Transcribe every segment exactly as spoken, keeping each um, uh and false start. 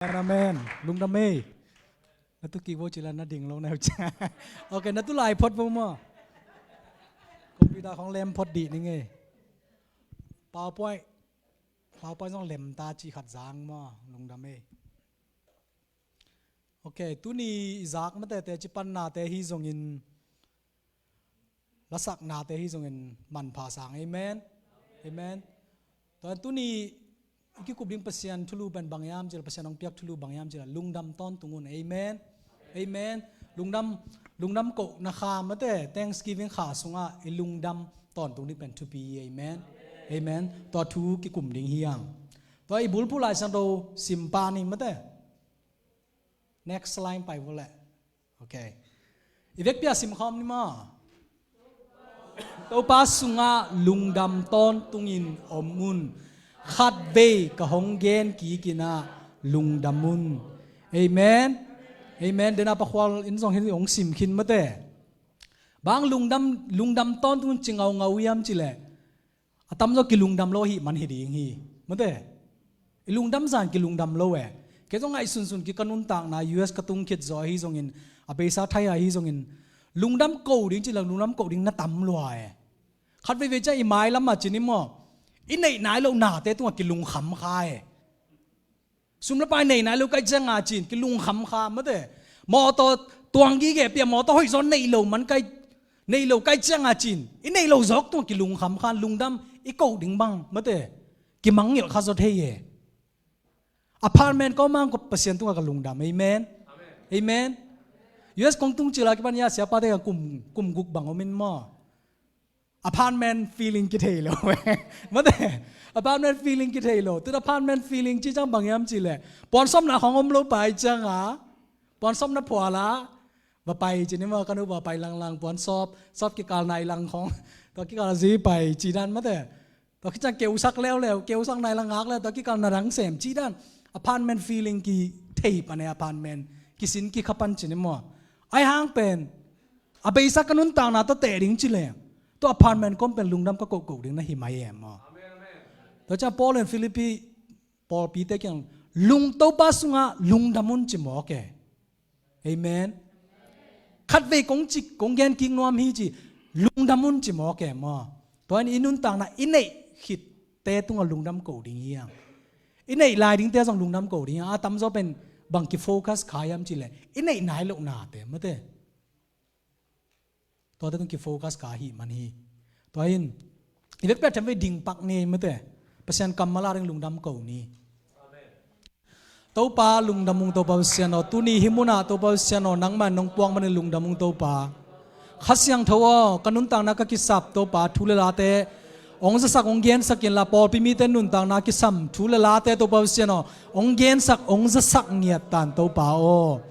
Amen, amen. Lungdam ei. Na tu kik vo ci la na ding lo na uh cia. Ok, na tu lai phot vo maw. Computer khong lem phot dih ning ei. PowerPoint, PowerPoint zong lem ta ci khat zang maw. Lungdam ei. Ok, tuni i zak mate teci pannate hi zongin, lasaknate hi zongin manpha sang. Amen. Amen. Tua tuni i kikup ding Pasian thulu pen bang hiam ci la, Pasian hong piak thulu bang hiam ci la, lungdam tawntung un. Amen. Amen. Lungdam, lungdam kohna kha mate, Thanksgiving kha sungah i lungdam tawntung ding pen thupi hi. Amen. Amen. Tua thu kikum ding hi hang. Tua i bulphuh Lai Siangtho sim pah ni mate. Next line pai vo leh. Ok. I vekpi-a simkhawm ni maw. Topa sungah lungdam tawntungin om un. Khatvei ka hong gen kik in ah lungdam un. Amen. Amen. Dena pakhual in zong hi hong sim khin mate. Bang lungdam, lungdam tawntungin ci ngaungau hiam ci leh, a tamzaw kilungdam lo ahih man hi ding hi. Mate. I lungdam zan kilungdam lo e. Kei zong ngaihsunsun kik ka nuntakna U S ka tung khit zaw ahi zongin, a beisa thai ahi zongin, lungdam ko ding ci la, lungdam ko ding na tam lua e. Khat veivei ciang i mailam ah ci ni maw, i neih nai loh nate tungah kilungkham kha e. Sum le pai nei nai lo kai cianga cin kilungkham kha mate. Mawtaw tuang gige pia, mawtaw hoih zaw nei lo man kai, nei lo kai cianga cin i nei lo zawk tung kilungkham kha, lungdam i ko ding bang mate. Kimangngilh kha zaw thei e. Apartment ko mang ko Pasian tunga ka lungdam. Amen. Amen. U S kong tung cila kipan ya siapa te ka kum, kum guk bang om in maw. Apartment feeling kithei lo. Mate, apartment feeling kithei lo. Tun apartment feeling ci ciang bang hiam ci leh, puansawpna khong om lo pai cianga, puansawpna phuala va pai ci ni maw, ka nu va pai langlang, puansawp, sawp kikal nai lang khong, tua kikal zi pai ci dan mate. Tua kiciang keusak leuleu, keusak nai lang ngak leu, tua kikal na dang sem ci dan. Apartment feeling kithei pan e, apartment kisin kikha pan ci ni maw. Ai hang pen a beisa ka nuntakna tawh teh ding ci leng, tua apartment kom pen lungdam ka kohkoh ding na hi mai em maw. Tua ciang Paul in Philippi pawlpite kiang lung, Topa sungah lungdam un ci mawk e. Amen. Khatvei kong ci, kong gen kik nuam hi ci, lungdam un ci mawk e maw. Tua in i nuntakna i neih khitte tungah lungdam ko ding hi hang. I neih lai dingte zong lungdam ko ding hi hang. A tamzaw pen bang kifocus kha hiam ci leh, i neih nai loh nate mate. Tuate tung kifocus ka hi man hi. Tua in i vekpi a themvei ding pak ni mate. Pasian kammal a ding lungdam ko ni. Topa lungdam ung Topa Pasian aw, tuni hih munah Topa Pasian aw, nangman nong puang manin lungdam ung Topa. Kha Siangtho aw, ka nuntakna ka kisap Topa, thu le late hong zasak hong gensak inla, pawlpi mite nuntakna kisam thu le late Topa Pasian aw, hong gensak hong zasak ngiat tan Topa aw.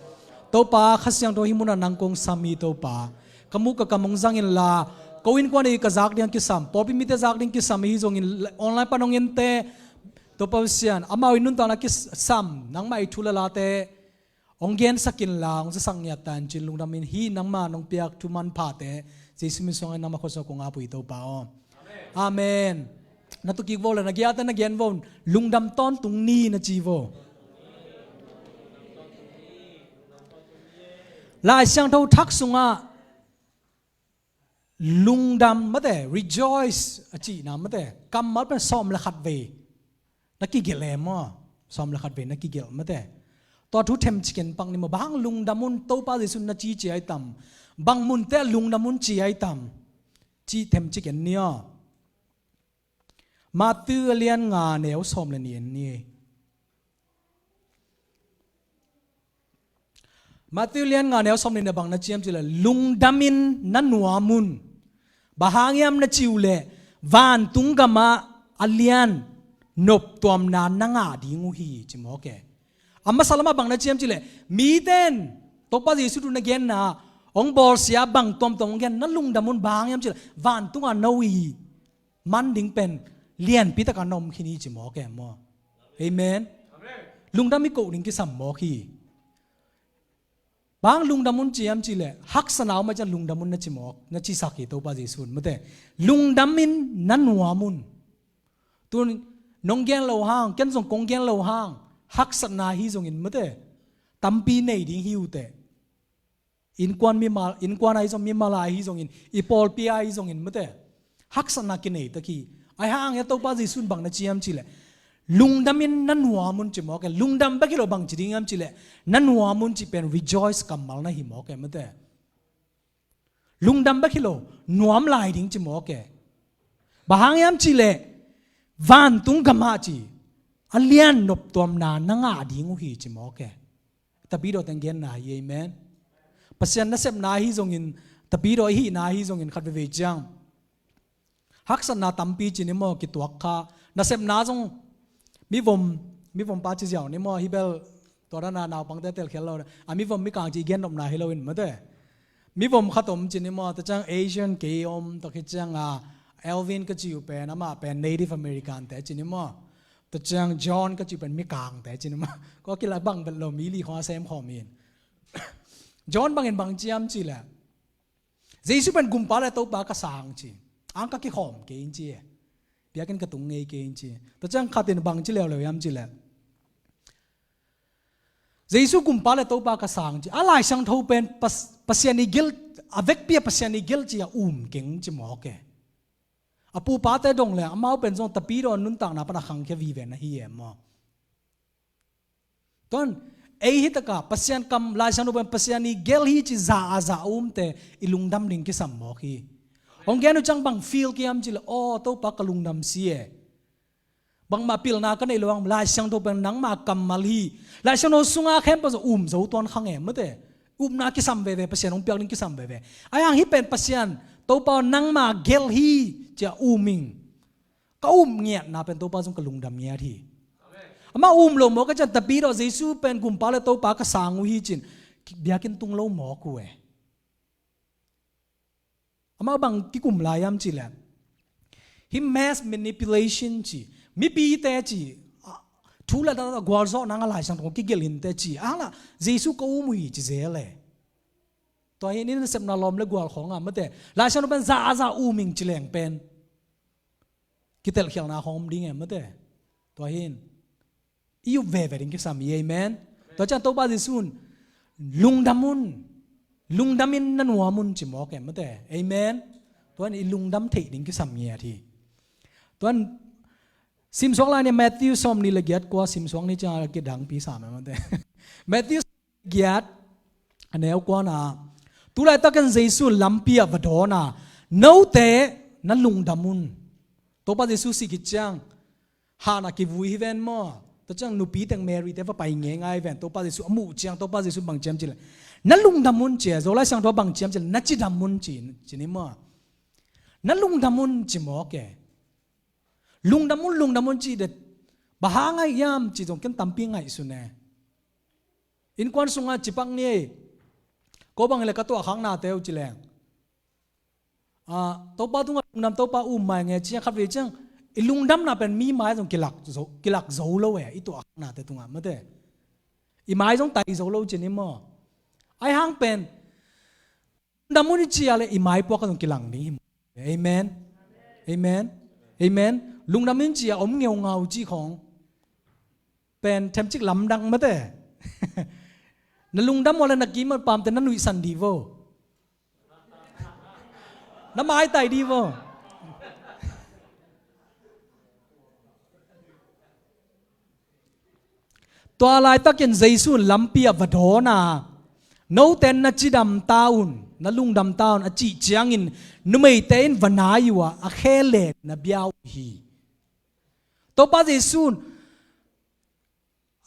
Topa, Kha Siangtho hih munah nang kong sam hi Topa. Ka muk ka kam hong zang inla, ko innkuan i ka zak ding kisam, pawlpi mite zak ding kisam hi zongin online pan hong ente, Topa Pasian, amau i nuntakna kisam, nangmah i thu le late hong gensak inla, hong zasak ngiat tan cin lungdam in hi nangmah nong piak thu manphate, Jesu min suangin nangmah khuasung kong ap uh hi Topa aw. Amen. Na tu kik vo le na giate na gen vo, lungdam tawntung ni na ci vo. Lai Siangtho thak sungah lungdam mate, rejoice a cihna mate, kammal pen sawm le khat vei na kigelh em maw. Sawm le khat vei na kigelh mate. Tua thu themcik en pak ni maw, bang lungdam un Topa Jesu na ci ci ai tam, bang munte lungdam un ci ai tam, cih themcik en ni aw. Matthew a lian nga neu sawm le nih en ni. Matthew lian nga neu sawm le nih na bang na ci hiam ci leh, lungdam in na nuam un. Bang hang hiam na ci uh leh, vantung gamah a lian noptuamna na ngah ding uh hi ci mawk e. A masa lamah bang na ci hiam ci leh, mite in Topa Jesu thu na genna hong bawlsia bang tuamtuam hong gen, na lungdam un, bang hang hiam ci leh, vantung a no i man ding pen lianpi takin na om khin hi ci mawk e maw. Amen. Lungdam i koh ding kisam mawk hi. Bang lungdam un ci hiam ci leh, haksa na om a ciang lungdam un na ci mawk, na cisak hi Topa Jesu in mate. Lungdam in na nuam un. Tun nong gen lo hang, ken zong kong gen lo hang, Haksatna hi zongin mate, tampi nei ding hi uh teh. Innkuan mimal, innkuan ahi zong mimal ahi zongin, i pawlpi ahi zongin mate, haksatna kinei tak hi. Ahi hang a Topa Jesuh in bang na ci hiam cih leh, lungdam in na nuam un ci mawk e. Lungdam bek hi lo, bang ci ding hiam cih leh, na nuam un cih pen rejoice kammal na hi mawk e mate. Lungdam bek hi lo, nuam lai ding ci mawk e. Bang hang hiam cih leh, vantung gam ah ci, a lian noptuamna na ngah ding uh hi ci mawk e. Tapidaw teng genna hi, amen. Pasian nasepna ahi zongin, tapidaw i hihna ahi zongin khat veivei ciang haksatna tampi ci ni maw, kituak kha. Nasepna zong mivom, mivom pa ci ziau ni maw, hi bel tua dana naupangte telkhial lo. A mivom mikang ci i gennopna hi loin mate. Mivom khat om ci ni maw, tua ciang Asian kei om, tua khit ciang a Alvin ka ci uh pen, amah pen Native American te ci ni maw. Tua ciang John ka ci uh pen mikang te ci ni maw. Kua kila bang bet lo, mi li khong a sem khawm in. John bangin bang ci hiam cih leh, Jesuh pen Gumpa le Topa ka sang ci. Ang ka kikhawm kei in ci e. Biakinn ka tung ngei kei in ci. Tua ciang khat in bang ci leuleu hiam cih leh, Jesuh Gumpa le Topa ka sang ci. A Lai Siangtho pen Pas-, Pasian i gil, a vekpi a Pasian i gil ci a um keng ci mawk e. A pupate dong le amau pen zong tapidaw nuntakna pan a khangkhia vive na hi e maw. Tuan, ei hi taka Pasian kam, Lai Siangtho pen Pasian i gel hi ci za a za a umte i lungdam ding kisam mawk hi. Hong gen uh ciang bang feel kei hiam cih leh, aw, Topa ka lungdam si e. Bangmah pilna ka neih loh hang, Lai Siangtho pen nangma kammal hi. Lai Siangtho sunga khempeuh zong um zo tuan khang e mate. Upna kisam veve, Pasian hong piak ding kisam veve. Ahi hang hih pen Pasian, Topa nangma gel hi ci a um ing. Ka um ngiatna pen Topa zong ka lungdam ngiat hi. Amah um lo mawk a cian, tapidaw Jesuh pen Gumpa le Topa ka sang uh hi cin, biakinn tung lo mawk uh e. Amah bang kikum lai hiam cih leh, hih mass manipulation ci, mipite ci, a, thu le da gualzawh nang a Lai Siangtho kigelh hinte ci, a hang la Jesuh ka um uh hi ci zel e. Tua hi in nasepna lawm le gual khawng a mate, Lai Siangtho pen za a za um ing ci leng pen kitelkhialna khawng om ding e mate. Tua hi in i up veve ding kisam hi, amen. Tua ciang Topa Jesuh in lungdam un, lungdam in na nuam un ci mawk e mate, amen. Tua in i lungdam theih ding kisam ngiat hi. Tua in simsuak lai ni, Matthew sawm nih le giat kua simsuak ni ciang a kidangpi sam e mate. Matthew giat, a neu kuana, tu laitakin Jesuh lampi ah va dawn a, note na lungdam un. Topa Jesuh sih khit ciang, han ah kivui hi ven maw. Tua ciang nupi teng Mary te va pai ngeingai ven. Topa Jesuh a muh ciang, Topa Jesuh bang ci hiam cih leh, na lungdam un ci e. Zolai Siangtho bang ci hiam cih leh, na cidam un ci, ci ni maw. Na lungdam un ci mawk e. Lungdam un, lungdam un ci det. Bang hang a hiam ci zong ken tampi ngaihsun e. Innkuan sungah cipak ni ei. Ko bang hi leh ka tuahkhaknate uh ci leng, ah, Topa tungah lungdam, Topa um mai nge ci a, khatvei ciang i lungdamna pen mi mai zong kilak zo, kilak zo lo e, i tuahkhaknate tungah mate. I mai zong tai zo lo ci ni maw. Ahi hang pen lungdam un i ci a leh i maipuak a zong kilang ding hi maw. Amen. Amen. Amen. Lungdam un ci a om ngeungau ci khawng pen themcik lamdang mate. Na lungdam uh a leh na kim a pamte na nuihsan di vo. Na maitai di vo. Tua laitakin Jesuh in lampi ah va dawn a, note na cidam ta un, na lungdam ta un a cih ciangin numeite in va nai uh a, a khe le na bia uh hi. Topa Jesuh in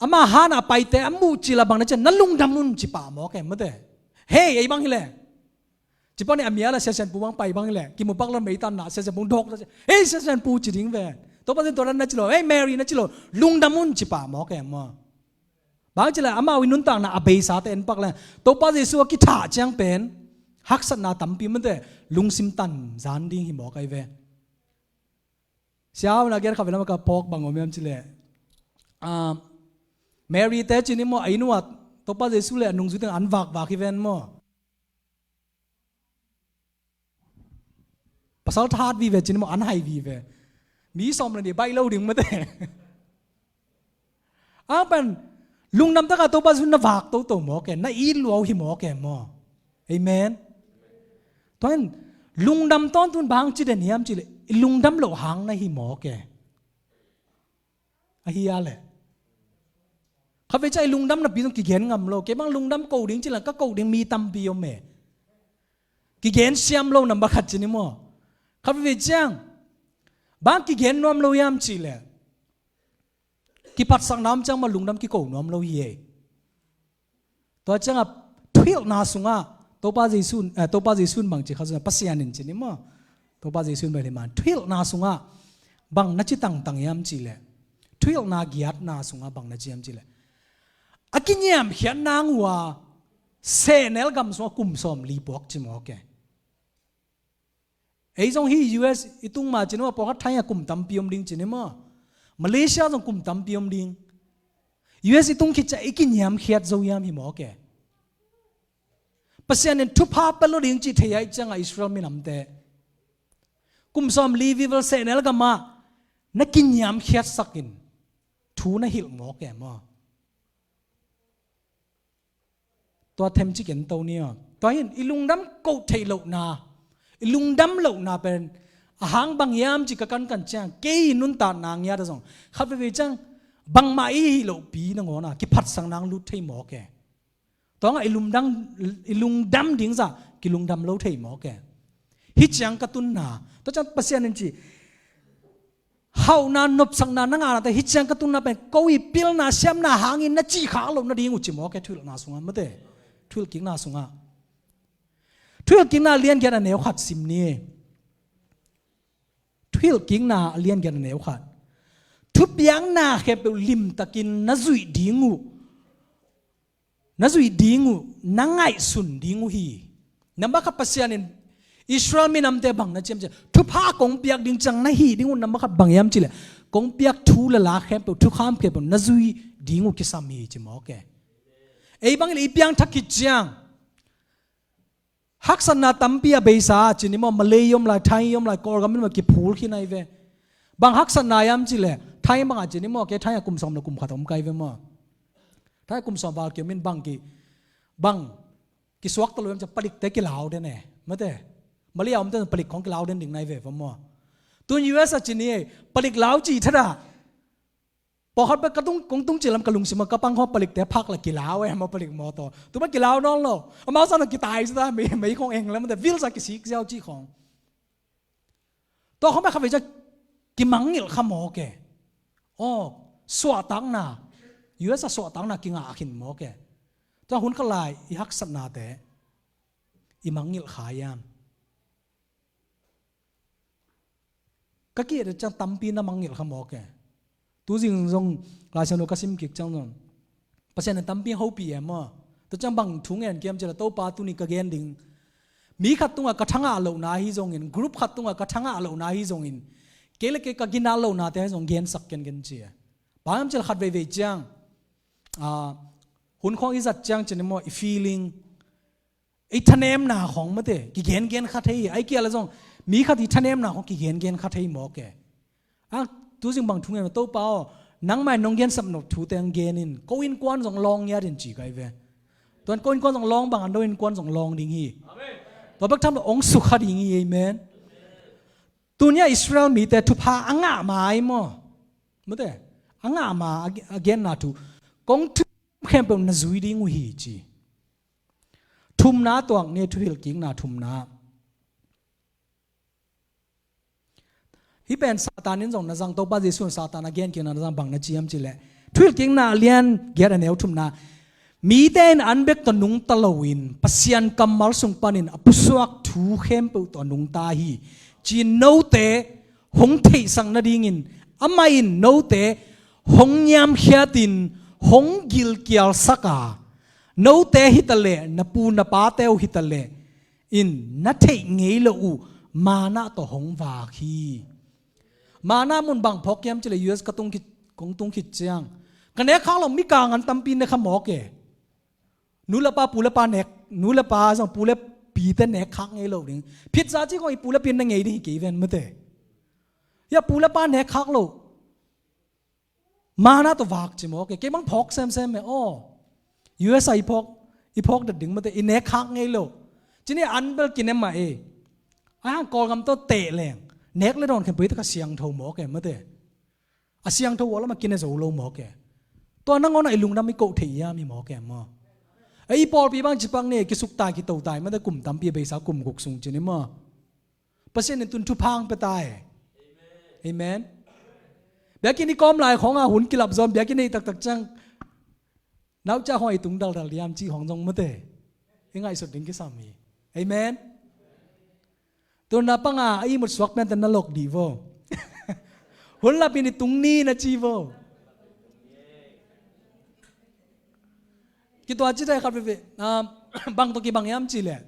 ama han a paite a muh cil a bang na ci a, na lungdam un ci pah mawk e mate. Hei, ei bang hi leh, ci pah ni a mia la Sia Sian Pu bang pai bang hi leh, kimu pak la meitan na Sia Sian Pu dawk la, hei Sia Sian Pu ci ding ve. Topa Jesuh in tua dan na ci lo, hei Mary na ci lo, lungdam un ci pah mawk e maw. Bang ci leh amau i nuntakna a beisate en pak leh, Topa Jesuh a kithah ciang pen haksatna tampi mate, lungsim tan zan ding hi mawk ai ve. Siau na gen kha ve lam ka phawk bang om hiam ci leh, ah, Mary te ci ni maw, a inn uah Topa Jesuh le a nungzui teng an vakvak hi ven maw. Pasal thahat vive ci ni maw, an hai vive. Mi sawm le nih baih lo ding mate. Ang pen lungdam taka Topa Jesu na vak toto mawk e, na it lua uh hi mawk e maw. Amen. Tua in lungdam tawntun bang ci den hiam cileh, i lungdam loh hang na hi mawk e. Ahi a leh khatvei ciang i lungdam napi zong kigen ngam lo. Kei bang lungdam ko ding ci leng ka ko ding mi tampi om e. Kigen siam lo nambat khat ci ni maw. Khatvei ciang bang kigen nuam lo hiam cileh, kiphatsakna om ciang mah lungdam kiko nuam lo hi e. Tua ciangah thuhilhna sungah Topa Jesu, eh, Topa Jesu in bang ci kha sungah Pasian in ci ni maw. Topa Jesu in bang hi man thuhilhna sungah bang na ci tangtang hiam cileh, thuhilhna giatna sungah bang na ci hiam cileh, a kiniamkhiat nang uh a sehnel gam sungah kum sawmli puak ci mawk e. Ei zong hi U S i tung ma ci ni maw, pawlkhat Thai ah kum tampi om ding ci ni maw. Malaysia zong kum tampi om ding. U S i tung khit ciang i kiniamkhiat zo hiam hi mawk e. Pasian in thupha pia lo ding ci thei ahih ciangah Israel minamte kum sawmli vival sehnel gamah na kiniamkhiatsak in thu na hilh mawk e maw. Tua themcik en to ni aw. Tua hin i lungdam koh theih lohna, i lungdam lohna pen a hang bang hiam ci ka kankan ciang, kei i nuntakna ngiat ah zong khat veivei ciang bangmah i hih lohpi nangawn a kiphatsak nang lut thei mawk e. Tua ngah i lungdam, i lungdam ding zah kilungdam lo thei mawk e. Hih ciang ka tunna, tua ciang Pasian in ci, hauhna nopsakna na ngahnate hih ciang ka tunna pen ko i pilna siamna hangin na cihkhak loh nading uh ci mawk e. Thuhilhna sungah mate, thuhilhkikna sungah. Thuhilhkikna liangiat a neu khat sim ni. Thuhilhkikna liangiat a neu khat. Thupiakna khempeuh limtakin na zuih ding uh, na zuih ding uh, na ngaihsun ding uh hi. Nambat khat Pasian in Israel minamte bang na ci hiam cih leh, thupha kong piak ding ciang na hih ding uh nambat khat bang hiam cih leh, kong piak thu le la khempeuh, thukham khempeuh na zuih ding uh kisam hi ci mawk e. Ei bangin i piangthak khit ciang haksatna tampi a beisa a ci ni maw, Malay i om lai, Thai i om lai, Kawlgam in maw kiphul khin ahi ve. Bang haksatna hiam cih leh, Thai bangah ci ni maw, kei Thai ah kum sawm le kum khat om kai ve maw. Thai ah kum sawm val kiom in bang ki, bang kisuakta lo hiam cih leh palikte kilau den e, mate. Malay a omte palik khawng kilau den ding na hi ve maw. Tun U S ah ci ni e, palik lau cih thadah. Pawlkhat bek ka tung, kong tung cih lam ka lungsim ah ka pang khawng palikte phak la kilau e maw, palik mawtaw. Tua bang kilau nawn lo. Amau sang na kitai zia ta, mei, mei khawng eng lam te, vil sa kisik ziau cih khawng. Tua khawng bek khat vei ciang kimangngilh kha mawk e. Aw, suahtakna, U S ah suahtakna kingah khin mawk e. Tua hun khat lai i haksatnate i mangngilh kha hiam? Ka ki-et ciang tampi na mangngilh kha mawk e. Tuzing zong Lai Siangtho ka sim kik ciang zong Pasian in tampi hopih e maw. Tua ciang bang thu ngen kiam cih leh, Topa tuni ka gen ding, mi khat tungah ka thangah lohna ahi zongin, group khat tungah ka thangah lohna ahi zongin, kei le kei ka ginat lohnate ahi zong gensak kenken ci e. Bang hiam cih leh khat veivei ciang, ah, hun khawng i zat ciang ci ni maw, i feeling, i thanemna khawng mate kigengen kha thei hi. Ai kia la zong mi khat i thanemna khawng kigengen kha thei mawk e. A, tuzing bang thu ngen, Topa aw, nangmah in nong gensap nop thute hong gen in, ko innkuan zong lawng ngiat in ci kai ve. Tuan ko innkuan zong lawng bang a no innkuan zong lawng ding hi. Tua bek tham lo hong sukha ding hi. Amen. Tuni a Israel mite thupha a ngah ma ai maw. Mate, a ngah ma a, a genna thu, kong thu khempeuh na zui ding uh hi ci. Thumna tuak ni, thuhilhkikna thumna. Hih pen Satan in zong na zang, Topa Jesu in Satan a genkikna na zang, bang na ci hiam cih leh, thuhilhkikna lian giat a neu thumna, mite in an bek tawh nungta loin Pasian kammal sung panin a pusuak thu khempeuh tawh nungta hi ci-in note hong theihsak nadingin amah in note hong niamkhiatin hong gilkialsak a, note hi taleh na pu na pate uh hi taleh in na theih ngei loh uh manna tawh hong vak hi. Manna mun bang phawk hiam cih leh, U S ka tung khit, kong tung khit ciang ka nek khak loh, Mika ngan tampi ne kha mawk e. Nu le pa, pu le pa nek, nu le pa zong pu le pite nek khak ngei lo ding. Pizza ci khawng i pu le pi in na ngei ding hi kei ven mate. Hia pu le pa nek khak lo. Mana tawh vak ci mawk e. Kei bang phawk semsem e aw. U S A i phawk, i phawk dat ding mate, i nek khak ngei lo. Ci ni an bel kinem mah e. Ahi hang Kawlgam tawh teh leng nek le dawn khempeuh hi tak a siangtho mawk e mate. A siangtho uh a lam a kine zo lo mawk e. Tua nangawn ah i lungdam i koh theih hiam hi mawk e maw? Ei i pawlpi bang ci pak ni, kisuktai kitotai mate, kum tampi a beisa kum guk sung ci ni maw? Pasian in tun thupha hong pia ta e. Amen. Biakinn i kawm lai khawng a hun kilap zaw in biakinn i taktak ciang naucia khawng i tung daldal diam cih khawng zong mate, i ngaihsut ding kisam hi. Amen. Tun na pang a a ihmut suak pen ten na lok dih vo. Hun lap in i tung ni na ci vo. Kituah ci thei khat veve. Ah, bang tawh kibang hiam cih leh,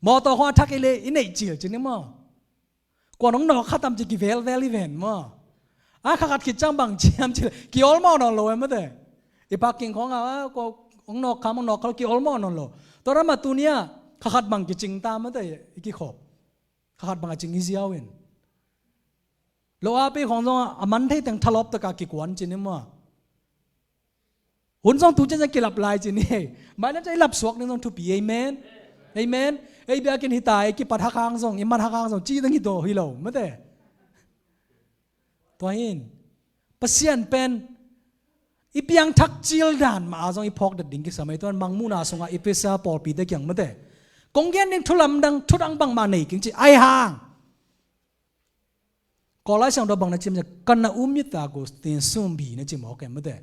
mawtaw khawng a thak i le i neih cil ci ni maw? Kuan hong nawk kha tam ci kivelvel i ven maw? A kha khat khit ciang bang ci hiam cih leh ki-awlmawh nawn lo e mate. I parking khawng a, a, kua hong nawk kha, hong nawk kha lo, ki-awlmawh nawn lo. Tua ram a tuni a kha khat bang kicing ta mate, i kikhop. Kha khat bang a cing i ziau in. Lo a pei khawng zong a man thei teng thalawp tak a kikuan ci ni maw? Hun zong tu ciang kilap lai ci ni. Mailam ciang i lap suak ding zong thupi, amen. Amen. Ei biakinn hi ta, ei kipat hak hang zong, i mat hak hang zong ci ding hi daw hi lo mate. Tua hin Pasian pen i piangthak cil dan mah a zong i phawk dat ding kisam ei. Tua mangmuhna sungah Efesa pawlpite kiang mate, kong gen ding thu lamdang, thu dang bangmah nei keng ci. Ahi hang Kawlai siangtho bang na ci mate, ka na um i ta gu tin sum bi na ci mawk e mate.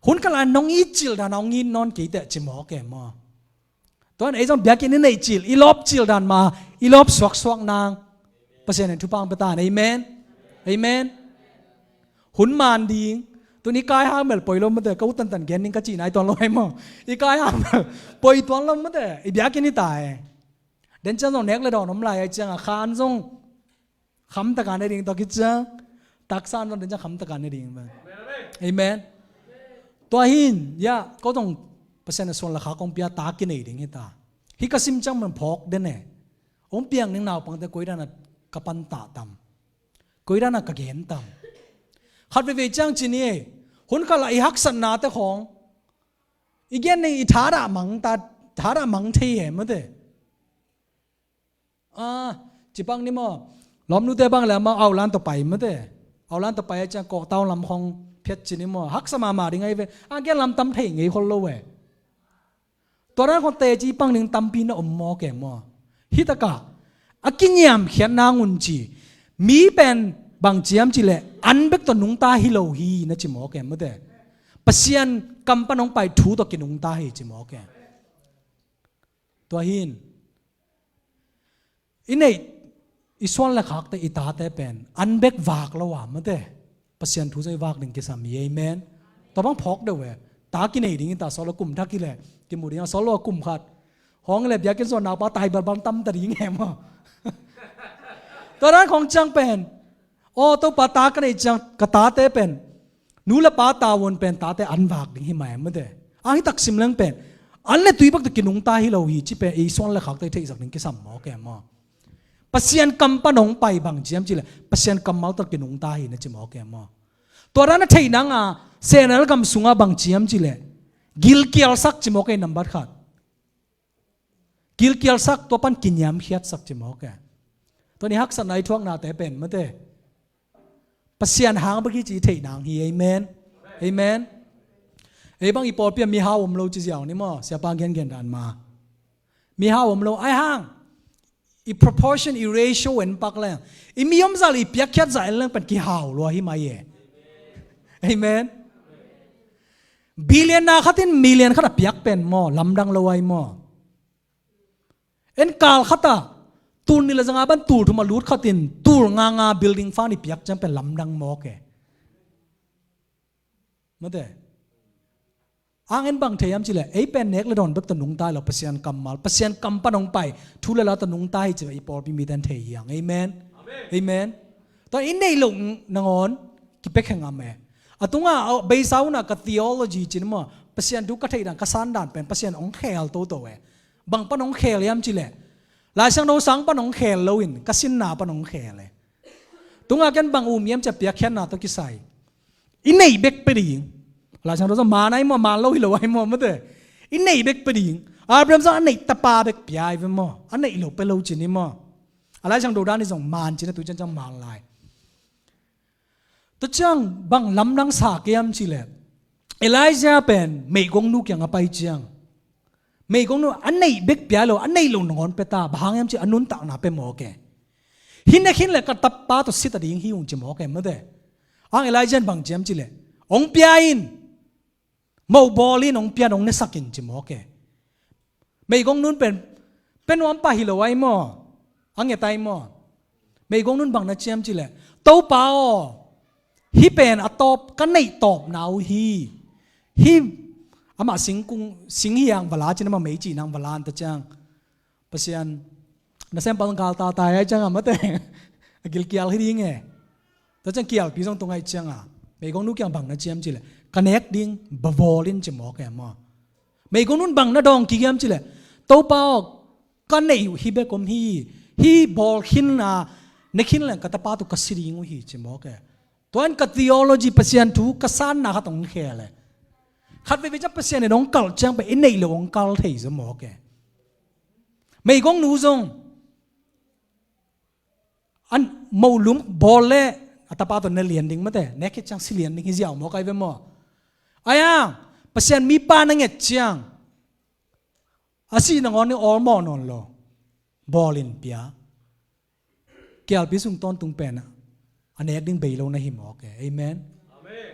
Hun kal a nong it cil dan a hong it nawn kei teh ci mawk e maw? Tua in ei zong biakinn i neih cil, i lawp cil dan mah i lawp suaksuak nang Pasian in thupha hong pia ta in. Amen. Amen. Hun man ding. Tun i kai hang bel poi lo mate, ka ut tantan gen ding ka cih nai tuan lo ai maw? I kai hang bel poi tuan lo mate, i biakinn hi ta e. Den ciang zong nek le dawn om lai ai ciang a kha an zong kham taka ne ding tua khit ciang, taksa an zong den ciang kham taka ne ding. Amen. Tua hin, ya, ko zong Pasian a suan le khak kong pia ta kinei ding hi ta. Hi ka sim ciang man phawk den e. Hong piang ding naupangte koi dan a ka pan ta tam? Koi dan a ka gen tam? Khat veve ciang ci ni e. Hun kal a i haksatnate khawng i gen ding i thadah mang ta, thadah mang thei e mate. Ah, ci pak ni maw? Lawmnute bang le amau Aulan tawh pai mate. Aulan tawh pai a ciang Kawhtau lam khawng phiat ci ni maw? Haksa mahmah ding ahi ve. A gen lam tam thei ngei khol lo e. Tua dan khawng teci pak ding tampi na om mawk e maw? Hi takah a kiniamkhiat nang un ci. Mi pen bang ci hiam cih leh an bek tawh nungta hi lo hi na ci mawk e mate. Pasian kam pan hong pai thu tawh kinungta hi ci mawk e. Tua hin i neih, i suan le khakte, i tate pen an bek vak lo a mate, Pasian thu zong i vak ding kisam hi. Amen. Tua bang phawk deuh e. Ta kinei ding hi ta, sawt lo kum thak hi leh kimu ding a, sawt lo a kum khat hong le biakinn suan naupa tai balbal tam ta ding e maw? Tua dan khawng ciang pen, aw Topa, ta ka neih ciang ka tate pen nu le pa tavuan pen tate an vak ding hi mai mate. A hi tak sim leng pen an le tui bek tawh kinungta hi lo hi ci pen i suan le khakte i theihsak ding kisam mawk e maw? Pasian kam pan hong pai bang ci hiam cih leh Pasian kammal tawh kinungta hi na ci mawk e maw? Tua dan a theih nang a Senel gam sungah bang ci hiam cih leh gilkialsak ci mawk e, nambat khat. Gilkialsak, tua pan kiniamkhiatsak ci mawk e. Tua ni haksatna i thuaknate pen mate, Pasian hang bek hi ci i theih nang hi. Amen. Amen. Ei bang i pawlpi a mihau om lo ci ziau ni maw? Siapa gengen dan ma mihau om lo ai hang i proportion, i ratio en pak leng, i mi om zah le i piakkhiat zah en leng pen kihau lua hi mai e. Amen. Billion na khat in million khat a piak pen maw, lamdang lo ai maw? En kal khat a tul nih le zanga ban tul thum a lut khat in tul nga nga building fan i piak ciang pen lamdang mawk e. Mate. Ang en bang thei hiam cih leh ei pen nek le dawn bek tawh nungta hi lo, Pasian kammal, Pasian kam pan hong pai thu le la tawh nungta hi ci ve, i pawlpi mite in thei hi hang. Amen. Amen. Tua i neih loh nangawn kipia khe ngam e. A tunga a beisa un a ka theology ci ni maw, Pasian thu ka theih dan, ka san dan pen Pasian hong khel toto e. Bang pan hong khel hiam cih leh Lai Siangtho sang pan hong khel lo in ka sinna pan hong khel e. Tunga ken bang um hiam cih leh piakkhiatna tawh kisai I neih bek pia ding. Laisiangtho zong man ai maw, man lo hi lo ai maw, mate. I neih bek pia ding. Abraham zong a neih tapa bek pia ai ve maw. A neih lo pia lo ci ni maw. A Laisiangtho dan i zong man ci na tu ciang ciang man lai. Tua ciang bang lamdang sa kei hiam cih leh, Elijah pen meigongnu kiang a pai ciang, meigongnu a neih bek pia lo, a neih lo nangawn pia ta, bang hang hiam cih a nuntakna pia mawk e. Hih na khin leh ka tapa tawh si ta ding hi ung ci mawk e, mate. Ang Elijah in bang ci hiam cih leh, hong pia in, mo bawl in, hong pia in, hong nesak in ci mawk e. Meigongnu in pen, pia nuam pah hi lo ai maw. A nget ai maw. Meigongnu in bang na ci hiam cih leh, Topa aw, hih pen a tawp, ka neih tawpna uh hi. Hih amah singkung, sing hiang va la ci na, amah mei ci nang va la, an ta ciang, Pasian nasem pang gal ta tai ai ciang a, mate. A gilkial hi ding e. Tua ciang kialpi zong tung ai ciang a, meigongnu kiang bang na ci hiam cih leh, ka nek ding, va bawl in ci mawk e maw. Meigongnu in bang na dawng kik hiam cih leh, Topa aw, ka neih uh hih bek om hi. Hih bawl khin a, ne khin leng ka tapa tawh ka si ding uh hi ci mawk e. Tua in ka theology, Pasian thu ka sanna khat hong khel e. Khat veivei ciang Pasian in hong kalh ciang pen i neih lo hong kalh thei zaw mawk e. Meigongnu zong, an, mo lum bawl leh a tapa tawh ne lian ding, mate, ne khit ciang si lian ding hi ziau mawk ai ve maw. Ai ang, Pasian mipa na nget ciang, a si nangawn in awlmawh nawn lo. Bawl in pia. Kialpi sung tawntung pen a, a nek ding bei lo na hi mawk e. Amen. Amen.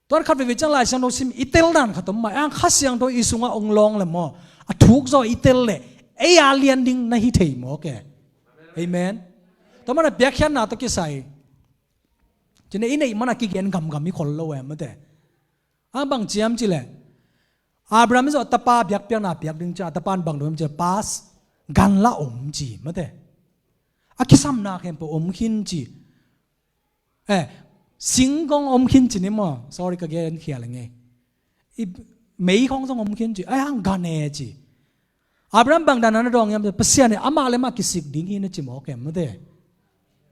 Tua khat veivei ciang Laisiangtho sim i tel dan khat om mah, ang Kha Siangtho i sungah hong lawng leh maw, a thuk zaw i tel leh, ei a lian ding na hi thei mawk e. Amen. Tua mana piakkhiatna tawh kisai, ci na, i neih mana kigen gamgam i khol lo e, mate. A bang ci hiam cih leh, Abraham in zong a tapa biakpiakna piak ding ci a, a tapa in bang dong hiam cih leh, pass, gan la om ci, mate. A kisamna khempeuh om khin ci. Eh, sing khong om khin ci ni maw. Sorry, ka gen khial ngei. I mei khong zong om khin ci. Ai hang gan e ci. Abraham bang dan na dawng hiam, Pasian in amah le amah kisik ding hi na ci mawk e, mate.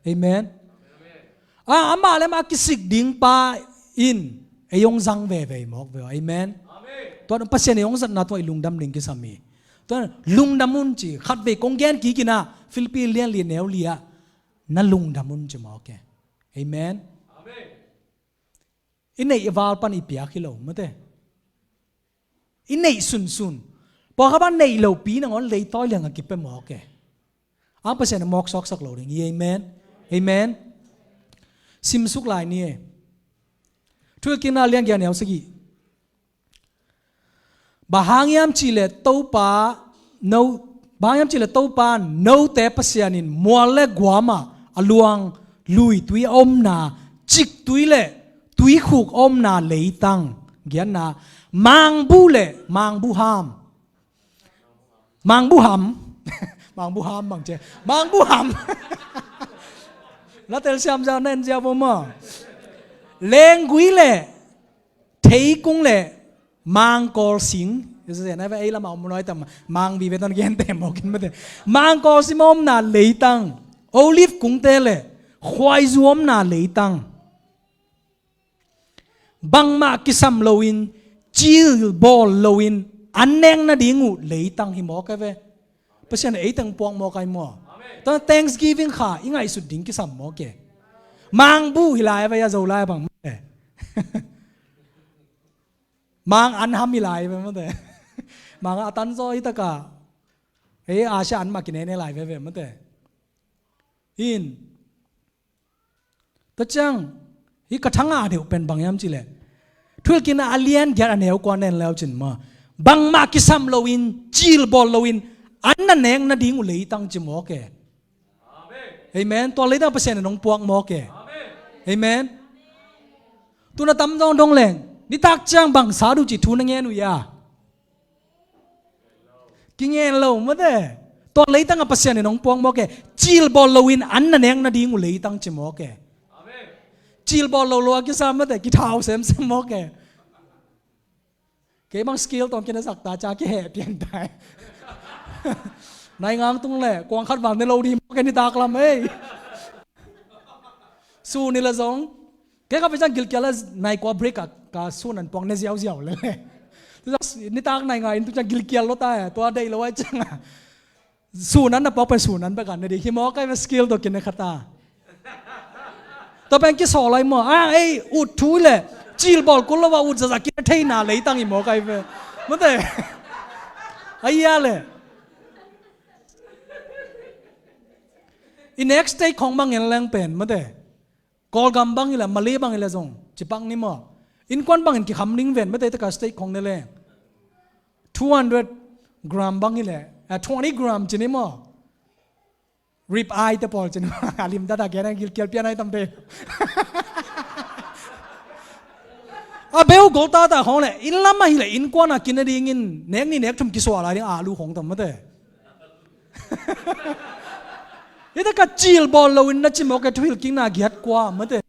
Amen. A, amah le amah kisik ding pa in ei hong zang veve mawk ve. Amen. Amen. Tua Pasian in hong zatna tua i lungdam ding kisam hi. Tua lungdam un ci, khat vei kong gen kik in a, Philippi lian li neu li ah, na lungdam un ci mawk e. Amen. Amen. I neih val pan i piak hi lo, mate. I neih sunsun. Pawlkhat pan neih lopi nangawn leitawi liang a kipia mawk e. Ang Pasian a mawk suaksak lo ding hi, amen. Amen. Simsuk lai ni e. Thuhilhkikna lian giat neu sagih. Bang hang hiam cih leh Topa, no, bang hang hiam cih leh Topa note Pasian in mual le guam ah a luang lui tui a omna, ciktui le tuikhuk a omna leitang, giatna, mangbuh le mangbuh ham. Mangbuh ham. Mangbuh ham bang ci. Mangbuh ham. Na telsiam zia, na en zia bo maw. Lenggui le theikung le mangkawl sing. Ei lam a om nuam tam, mang vive tan gen te mawk in, mate. Mangkawl sing a omna leitang. Olive kungte le khuaizu a omna leitang. Bangmah kisam loin, cil bawl loin, an nek nading uh leitang hi mawk e ve. Pasian in ei teng puak mawk ai maw. Tua Thanksgiving kha i ngaihsut ding kisam mawk e. Mangbuh hi lai a ve, a Zo lai a bang, mate. Mang an ham hi lai a ve, mate. Mang a tan zaw hi tak a. Ei, Asia an mah kinene lai ve ve, mate. In Tua ciang, hih ka thangah deuh pen bang hiam cih leh, Thuhilhkikna a lian giat a neu kua na en le uh cin maw. Bangmah kisam loin, cil bawl loin, an na nek nading uh leitang ci mawk e. Amen. Tua leitang Pasian in hong puak mawk e. Amen. Tu na tam dong dong leng, nitak ciang bang sa duh cih thu na ngen uh hia? Kingen lo, mate. Tua leitang a Pasian in hong puak mawk e. Cil bawl loin an na nek nading uh leitang ci mawk e. Amen. Cil bawl lo lo a kisa, mate, kithau semsem mawk e. Kei bang skill tawm kina sak ta ca kiheh pian tai. Nai ngang tung le, kuang khat vang ne lo ding mawk e nitak lam ei. Su ni la zong. Kei ka pi ciang gilkial a nai kua break a ka sun an puak ne ziauziau le le. Nitak nai nga in tu ciang gilkial lo ta e, tua deih lo ai ciang a. Sun an na puak pen sun an bek an ne di. Hi maw kai ve skill to kine khata. Tua pen kisawl ai maw. A, ei, ut thu le. Cil bawl kul lo va ut zaza kine theina leitang hi maw kai ve. Mate. Ai ya le. I next day khong bang en leng pen, mate. Kawlgam bang hi le, Malay bang hi le zong, cipak ni maw. Innkuan bangin kikham ning ven, mate taka state khong ne leng. Two hundred gram bang hi le, eh, twenty gram ci ni maw. Rib eye te pawl ci ni maw. A lim tata kian a gilkial pian ai tam te. A beu gol tata khong le, inn lam a hi le, innkuan a kine dingin, nek ni nek thum kisual a ding a lu khong tam mate. Hita ka cil bawl loin na ci mawk e, thuhilh kikna giat kua mate.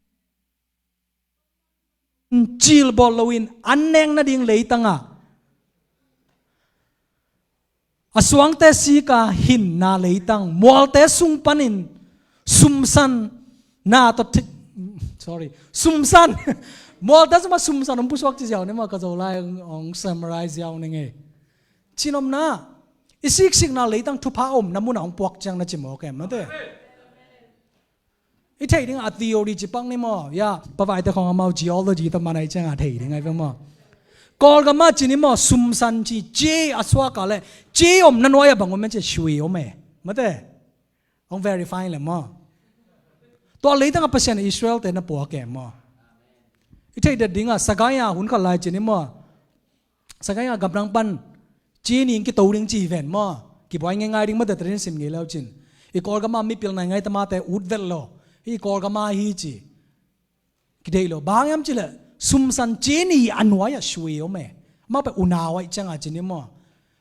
Cil bawl loin an nek nading leitang a, a suangte sika hinna leitang, mualte sung panin sumsan na tawh thi-, sorry, sumsan. Mualte sung pan sumsan hong pusuak ci ziau ne maw, ka Zolai hong, hong summarize ziau ne ngei. Cinomna, i siksikna leitang thupha omna munah hong puak ciang na ci mawk e mate. I theih ding a theory cipak ni maw? Ya, pavaite khong amau geology tawh man ai ciang a theih ding ai ve maw? Kawlgam a ci ni maw, sumsan ci, ci a suak a le, ci omna nuai a bang om e ci, sui om e. Mate. Hong verify le maw? Tua leitang a Pasian Israel te na puak e maw? I theih det ding a, Sagaing a hun khat lai ci ni maw? Sagaing a gamdang pan ci ni in kito ding ci ven maw? Kibuai ngeingai ding mate, tradition sim ngei leu cin. I Kawlgam a mipil naingai tamate ut vet lo. I Kawlgam a hi ci. Kideih lo. Bang hiam ci le, sumsan ci ni a nuai a sui om e. Amau pen unau ai ciang a ci ni maw?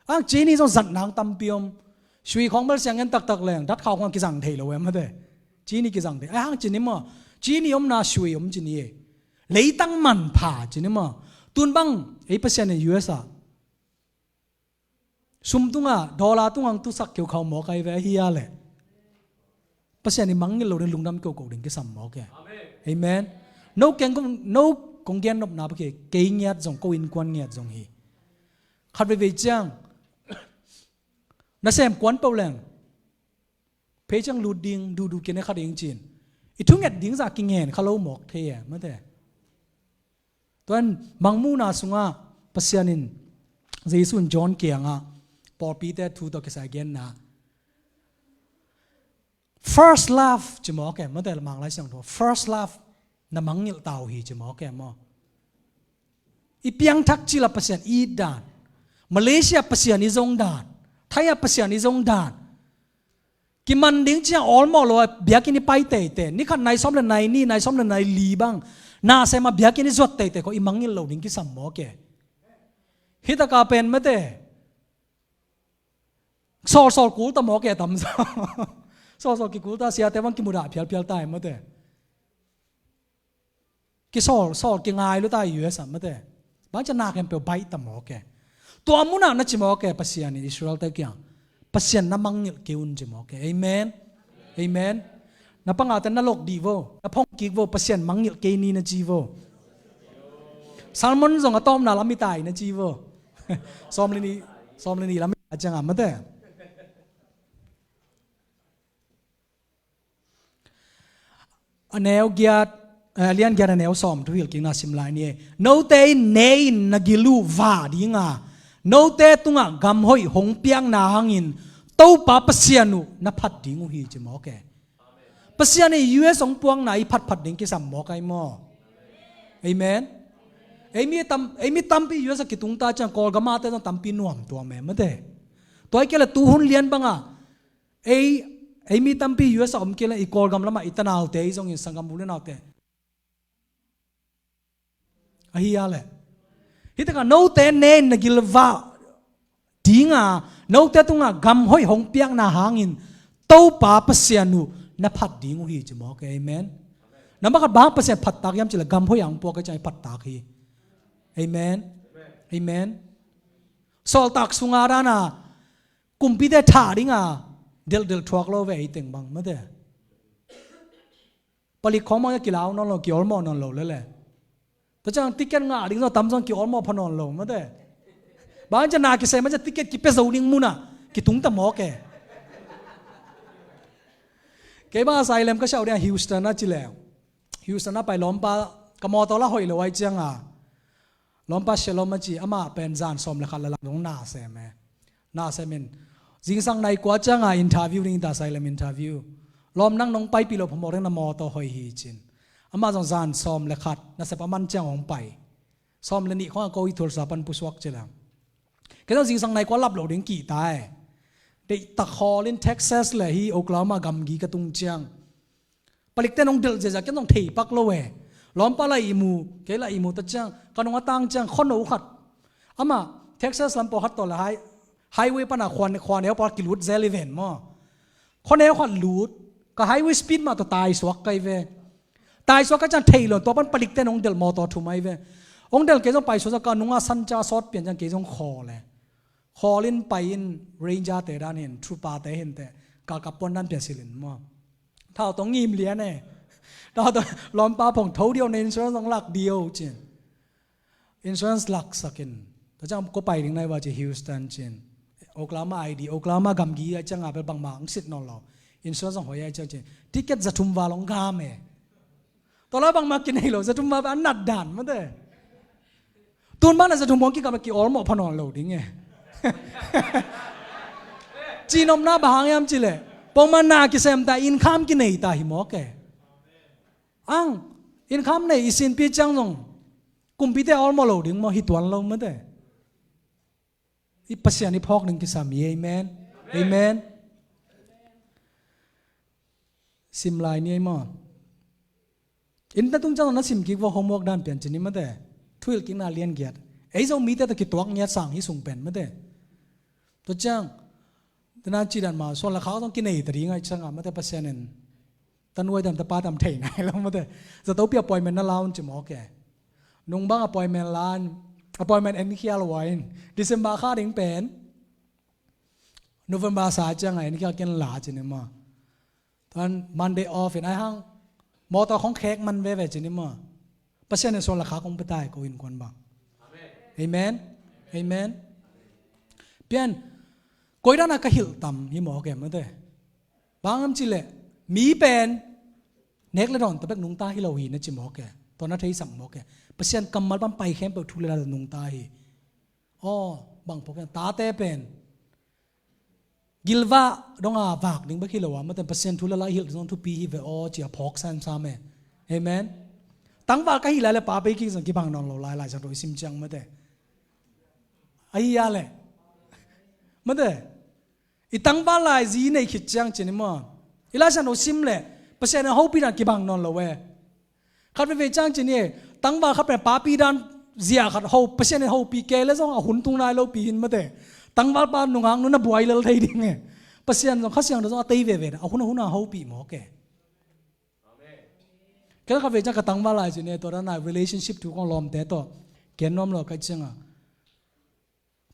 Ang ci ni zong zat nang tampi om. Sui khong bel siang en taktak leng, dat khau khong kizang thei lo e mate. Ci ni kizang thei. Ai hang ci ni maw? Ci ni omna sui om ci ni e. Leitang manpha ci ni maw? Tun bang, ei Pasian in U S a sum tunga, dollar tunga hong tusak keu khau mawk ai ve ahi a le. Pasian i mangngilh lo ding lungdam keu ko ding kisam mawk e. Amen. No keng kong, no kong gen nopna pa kei, kei ngiat zong, ko innkuan ngiat zong hi. Khat veivei ciang, na sem kuan peuh leng. Phei ciang lut ding, duhduh kine kha ding cin. I thunget ding zah kingen kha lo mawk thei e, mate. Tuan mangmuhna sungah Pasian in Jesu in John kiangah pawlpite thu tawh kisai genna. First love, ci mawk e, mate, Manglai Siangtho. First love, na mangngilh ta uh hi, ci mawk e maw? I piangthak cil a Pasian i it dan. Malaysia Pasian i zong dan. Thai a Pasian i zong dan. Kiman ding ciang awlmawh lo a biakinn i pai teitei. Ni khat nai sawm le nai nih, nai sawm le nai li bang. Na sem a biakinn i zuat teitei ko i mangngilh lo ding kisam mawk e. Hi taka pen mate. Sawlsawl kul ta mawk e tam sa. Sawlsawl kikul ta, siate bang kimudah phialphial ta e mate. Kisawl, sawl kingai lua ta U S a mate. Bang ciang na khempeuh baih ta mawk e. Tua munah na ci mawk e, Pasian in Israel te kiang. Pasian na mangngilh kei un ci mawk e. Amen. Amen. Na pangate na lok dih vo. Na phong kik vo. Pasian mangngilh kei ni na ci vo. Salmon zong a tawpna lam i tai na ci vo. Sawm le nih, sawm le nih lam i tai ciang a mate. A neu giat, eh, a lian giat a neu sawm, thuhilh kikna sim lai ni e. Note in ne in na gil uh vah ding a, note tungah gam hoih hong piakna hangin Topa Pasian uh na phat ding uh hi ci mawk e. Pasian in U S hong puakna i phatphat ding kisam mawk ai maw? Amen. Ei mi tam, ei mi tampi U S a kitung ta ciang Kawlgam a te zong tampi nuam tuam e mate. Tua i kei le tu hun lian banga Ei, ei mi tampi U S a om kei le i Kawlgam lamah i tanaute, i zongin sanggam u le naute. Ahi a le. Hi taka note ne in na gil vah ding a, note tungah gam hoih hong piakna hangin Topa Pasian uh na phat ding uh hi ci mawk e. Amen. Nambat khat bang Pasian phattak hiam ci le gam hoih a hong puak a ciang i phattak hi. Amen. Amen. Sawltak sunga dana kumpite thah dinga delhdel thuak lo ve ei teng bang mate. Palik khawng mah kilau nawn lo, kiawlmawh nawn lo lele. Tua ciang ticket ngah ding zong a tamzaw kiawlmawh pha nawn lo mate. Bang hang hiam cih leh na kisem a ciang ticket kipia zo ding munah kitung ta mawk e. Kei bang asylum ka siau ding a Houston a ci leh, Houston a pai lawmpa, ka mawtaw lah hoih lo ahih ciangin, lawmpa Shalom a ci, amah pen zan sawm le khat le lak dong na sem e. Na sem in, zingsang nai kua ciangin interview ding ta, asylum interview. Lawm, nang nong paipih loh phamawh ding, na mawtaw hoih hi, ci-in. Amah zong zan sawm le khat nasep a man ciang hong pai. Sawm le nih khawng a ko i Tulsa pan pusuak ci leh, kei zong zingsang nai kua lap loh ding kihta e. Deihtak khawl in Texas le hih Oklahoma gamgi ka tung ciang, palikte in hong delh ziahziah, ken zong thei pak lo e. Lawmpa lah ihmu, kei lah ihmu, tua ciang ka nung a tang ciang khuaneu khat, amah Texas lam pawlkhat tawh le high, highway pan a khuan, khuaneu pawlkhat kilut zel hi ven maw. Khuaneu khat lut, ka highway speed mah tawh taisuak ka hi ve. Taisuak ka ciang thei lo, tua pan palikte in hong delh, mawtaw thum ahi ve. Hong delh, kei zong paisuak zong ka nung a san ca sawt pian ciang kei zong khawl e. Khawl in pai in, ranger te dan hi in, trooper te hi in teh, ka kap puan dan pia silh in maw. Thau tawh ngim lian e. Thau tawh, lawmpa phawng tho dih o, na insurance hong lak dih o, ci-in. Insurance laksak in. Tua ciang ko pai ding na hi ua ci, Houston, ci-in. Oklahoma I D, Oklahoma gamgi ahih ciangin bel bangmah hong sit nawn lo. Insurance hong hoih ahih ciang, ci-in. Ticket za thum val hong gam e. Tua lai bangmah kinei lo, za thum val bel a nat dan mate. Tun bang na za thum hong kigam a kiawlmawh pha nawn lo ding e. Cihnopna bang hang hiam cih leh, pongman na kisem ta, income kinei ta hi mawk e. Ang, income nei i sinpi ciang zong kumpite awlmawh lo ding maw, hi tuan lo mate. I Pasian i phawk ding kisam hi, amen. Amen. Sim lai ni ei maw. Inn na tung ciang na sim kik vua, homework dan pian ci ni mate. Thuhilh kikna lian giat. Ei Zomite tawh kituak ngiat sang hi sung pen mate. Tua ciang, tena ci dan mah, suan le khak zong kinei ta ding ahih ciangin mate, Pasian in tanuai tam, tapa tam thei nai lo mate. Zato pi appointment na la un ci mawk e. Nung bang appointment la in, appointment en khial uh a in, December kha ding pen November sa ciangin en khial ken la ci ni maw. Tuan Monday off in, ahih hang mawtaw khawng khek man veve ci ni maw. Pasian in suan le khak hong pia ta hi ko innkuan bang. Amen. Amen. Pian, koi dan a ka hilh tam hi mawk e mate. Bang hang hiam cih leh mi pen nek le dawn tabek nungta hi lo hi na ci mawk e. Tua na theisak mawk e. Pasian kammal pan pai khempeuh thu le la nungta hi. Aw, bang phawk hiam, tate pen gilvah dong a vak ding bek hi lo a, mate, Pasian thu le la i hilh ding zong thupi hi ve aw, ci a phawk samsam e. Amen. Tangval ka hih lai le papi kik zong kibang nawn lo lai, Lai Siangtho i sim ciang mate. Ahi a leh mate, i tangval lai zi nei khit ciang ci ni maw, i Lai Siangtho sim leh Pasian in a hopih dan kibang nawn lo e. Khat veivei ciang ci ni e, tangval khat pen papi dan zia khat ho, Pasian in hopih kei leh zong a hun tung nai lopi hi in mate. Tangval pa nungak nu na buai lel thei ding e. Pasian zong, Kha Siangtho zong a tei veve, a hun a hun a hopih mawk e. Ken khat veivei ciang ka tangval lai ci ni e, tua dan a relationship thu kong lawmte tawh gen nuam lo ka hih ciangin,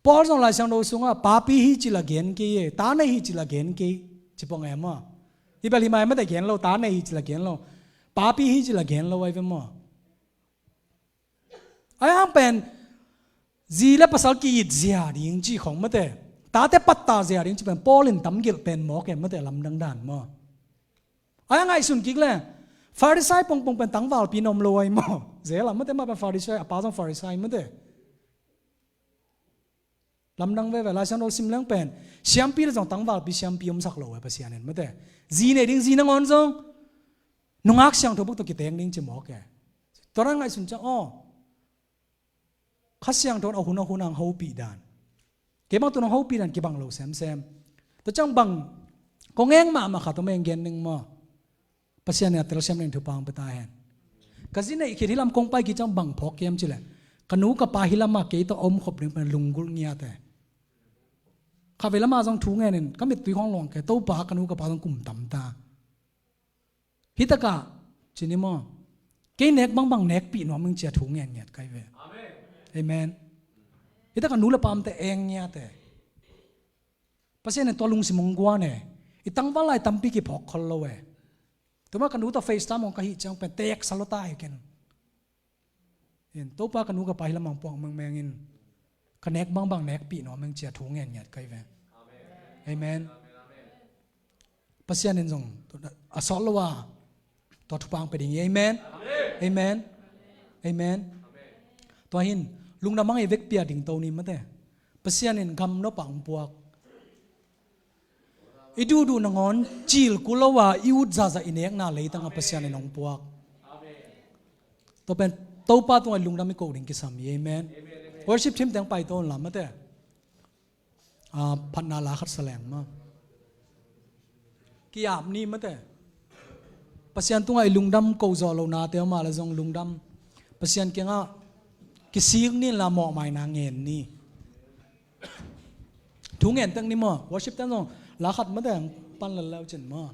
Paul zong Lai Siangtho sungah papi hi ci la gen kei e, ta nei hi ci la gen kei, ci pong e maw. Hi bel hi mai mate, gen lo, ta nei hi ci la gen lo. Papi hi ci la gen lo ahi ve maw. Ahih hang pen zi le pasal ki-it zia ding ci khawng mate, tate pattah zia ding ci pen Paul in tam gelh pen mawk e mate, lamdang dan maw. Ahih hang ngaihsun kik leh Pharisai pongpong pen tangvalpi na om lo ahi maw. Zel a mate, amah pen Pharisai, a pa zong Pharisai mate. Lamdang veve, Lai Siangtho sim leng pen siampi le zong tangvalpi siampi omsak lo e Pasian in mate. Zi nei ding zi nangawn zong nungak siangtho bek tawh kiteng ding ci mawk e. Tua dan ngaihsun ciang aw, Kha Siangtho in a hun a hun a hong hopih dan, kei bang tun hong hopih dan kibang lo semsem. Tua ciang bang kong eng mahmah khat om e, gen ning maw. Pasian in a telsiam ding thupha hong pia ta hen. Ka zi neih khit hih lam kong pai khit ciang bang phawk hiam cih leh, ka nu ka pa hih lamah kei tawh a om khop ding pen lunggulh ngiat e. Khatvei lamah zong thu ngen in ka mittui khawng luang kei, Topa, ka nu ka pa zong kum tam ta. Hih takah ci ni maw, kei nek bangbang nekpih nuam ing ci a thu ngen ngiat ka hi ve. Amen. Hih takah nu le pa omte eng ngiat e. Pasian in tua lungsim hong guan e. I tangval lai tampi kiphawk khol lo e. Tuma ka nu tawh FaceTime hong ka hih ciang pen teek sa lo ta hi ken. In, Topa ka nu ka pa hi lamang puak mengmeng in, ka nek bangbang nekpih nuam meng cia thu ngen ngiat kai ve. Amen. Pasian in zong a sawt lo a tua thupang pe ding hi. Amen. Amen. Amen. Tua hin lungdam hang i vekpi a dingto ni mate. Pasian in gam nop a hong puak. I duhduh nangawn cil kul lo a i ut zahzah i nekna leitang a Pasian in hong puak. Tua pen Topa tungah i lungdam i koh ding kisam hi. Amen. Worship team teng pai to un la mate. Ah, phatna la khat sa leng ma. Ki-ap ni mate. Pasian tungah i lungdam ko zawh lo nate om a le zong lungdam. Pasian kiangah kisik ni la mawhmaina ngen ni. Thu ngen teng ni maw, worship ten zong la khat mate pan lel leu cin maw.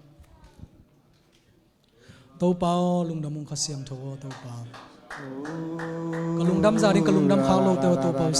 Topa aw, lungdam ung Kha Siangtho aw Topa. Ka lungdam za ding ka lungdam khak lote aw Topa aw,